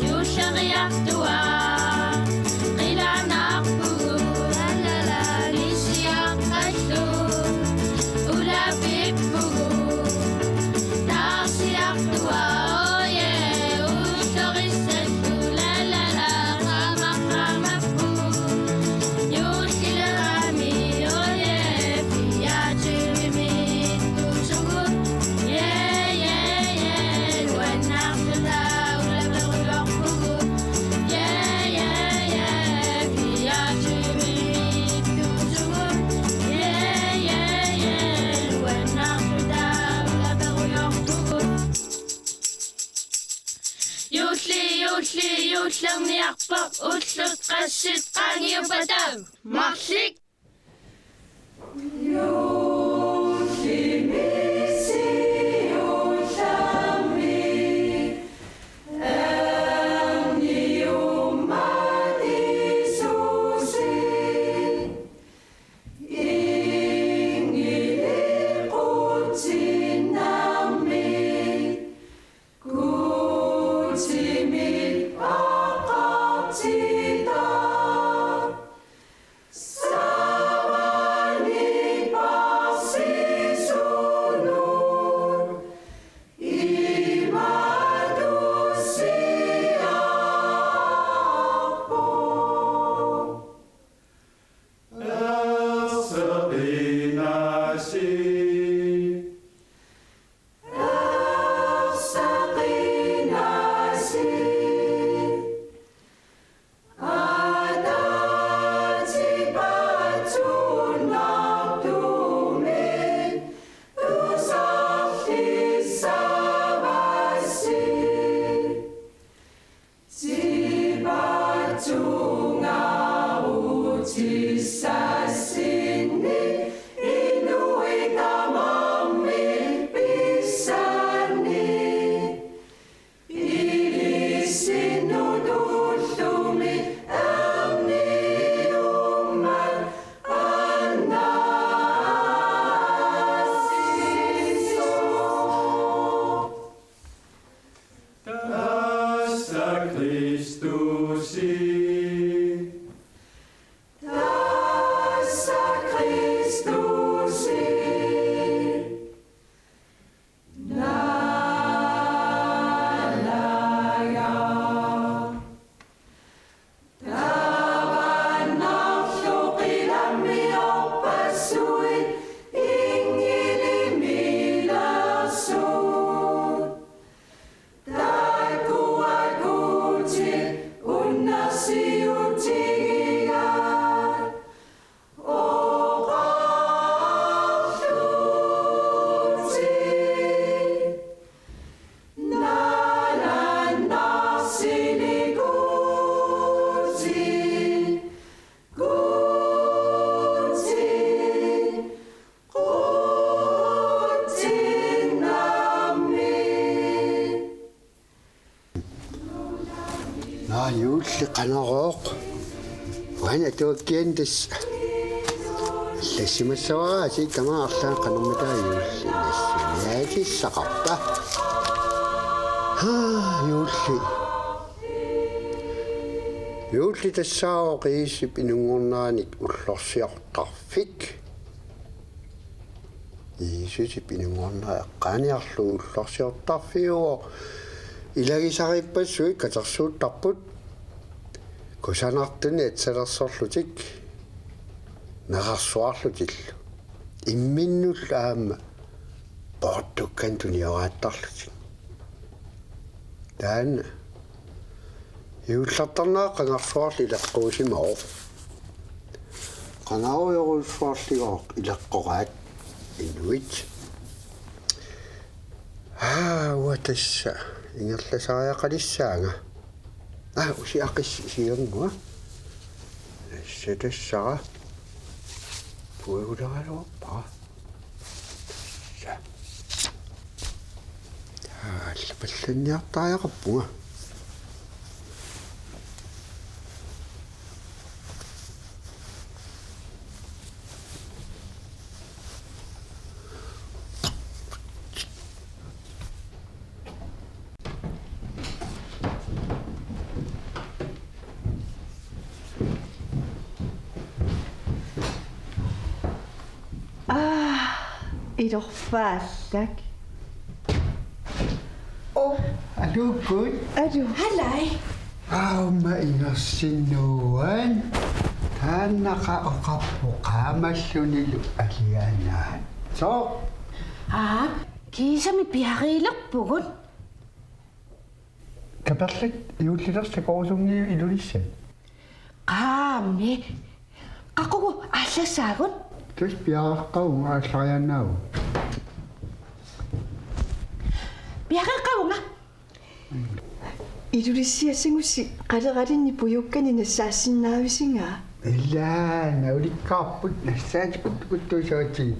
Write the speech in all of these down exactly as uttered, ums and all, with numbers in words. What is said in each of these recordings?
Juulleriartuaq qilanaarpugut, la, la, la, nissiaqqallu ulapippugut. Taarsiartuaq, oh yeah, ullorissallu, la, la, la, qamaqamappugut. Juullilerami, oh yeah, fireogtyve-miittusugut. Yeah, yeah, yeah, nuannaarluta ulaperujorpugut. Yeah, yeah, yeah, fireogtyve-miittusugut. Yeah, yeah, yeah, nuannaarluta ulaperujorpugut. Juulli, juulli, juullerniarpoq, ullut qassit qaangiuppata. Marluk. Naa, juulli Qanorooq. Uani atuakkiani tassa. Allassimassavara asikka aamma arlaannik qanormita juulli nassiniaatissaqarpa. Haa, juulli. Juulli tassaavoq Jiisusip inunngorneranik ullorsiortarfik. Jiisusip inunngornera eqqaaniarlugu ullorsiortarfiuvoq. Ilagisariippassuit katersuuttarput kusanartunik atsalersorlutik nerersuarlutillu. Imminnullu aamma poortukkanik tunioraattarlutik. Taanna juullertarnera qangarsuarli ileqquusimavoq. Qangarujorujussuarligooq ileqqoraat inuit. Aa, uanga tassa ingerlasariaqalissaanga. Aa, usi aqissi siornua. Tassa tassara. Puiguleraluarpara. Tassa. Allapallanniartariaqarpunga. Ilorfaallak. Oh, aluukkut. Alu. Halai. Aamma inersinnguan. Taannaqa oqarpoq qaamallunilu alianaatsoq. Aa, kiisami piariilerpugut. Kaperlak juullilersakorusunngilaq Ilulissat. Qaami. Qaqugu aallassaagut? Tassa piareeqqavunga aallariaannaavoq. Piareeqqavunga. Ilulissiassagussi qaleralinnik pujukkani nassaasinnaavisinga? Ilaa, naulikkaarput nassaatigut tukuttuusaatit.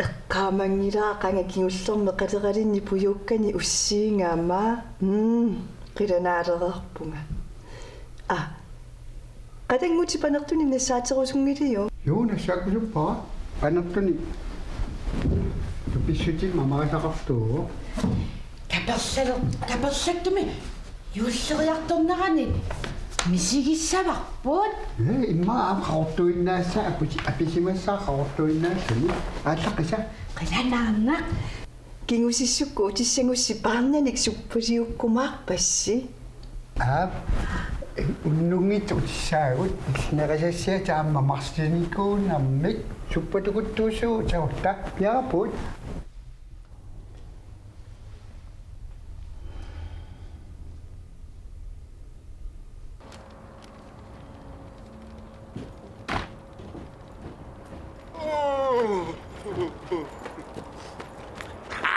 Eqqaamanngilara qanga kingullermi qaleralinnik pujukkani ussiingama. Mm, qilanaalereerpunga. Aa, qatanngutit panertunik nassaaterusunngiliuk? Juu, nassaakkusuppara. Panertunik tupissutit mamarisaqartuuvoq. Kaperlaler-, kaperlakkumi juulleriartornerani misigissavarput. Ee, immaqa aamma qaqortuinnaassaaq, apusi-, apisimassaaq qaqortuinnaassaaq. Aallaqqisa. Qilanaarnaq. Kingusissukkut utissagussi paarnanik suppaliukkumaarpassi? Aap, unnunngitsoq utissaagut, illinnerisassiat aamma marsinikuunermik suppa tukuttuussuugut, saarutta piareerpugut.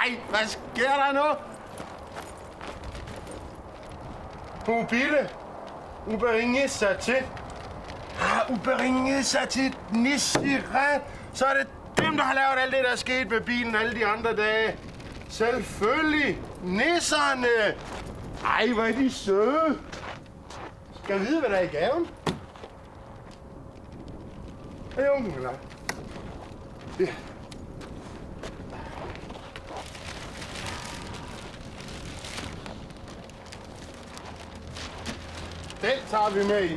Ej, hvad sker der nu? Mobile. Uberinge Satit. Ah, Uberinge Satit. Nisiran. Så er det dem, der har lavet alt det, der er sket med bilen alle de andre dage. Selvfølgelig. Nisserne. Ej, hvor er de søde. Skal jeg vide, hvad der er i gaven? Jungla. Ja. Den tager vi med i.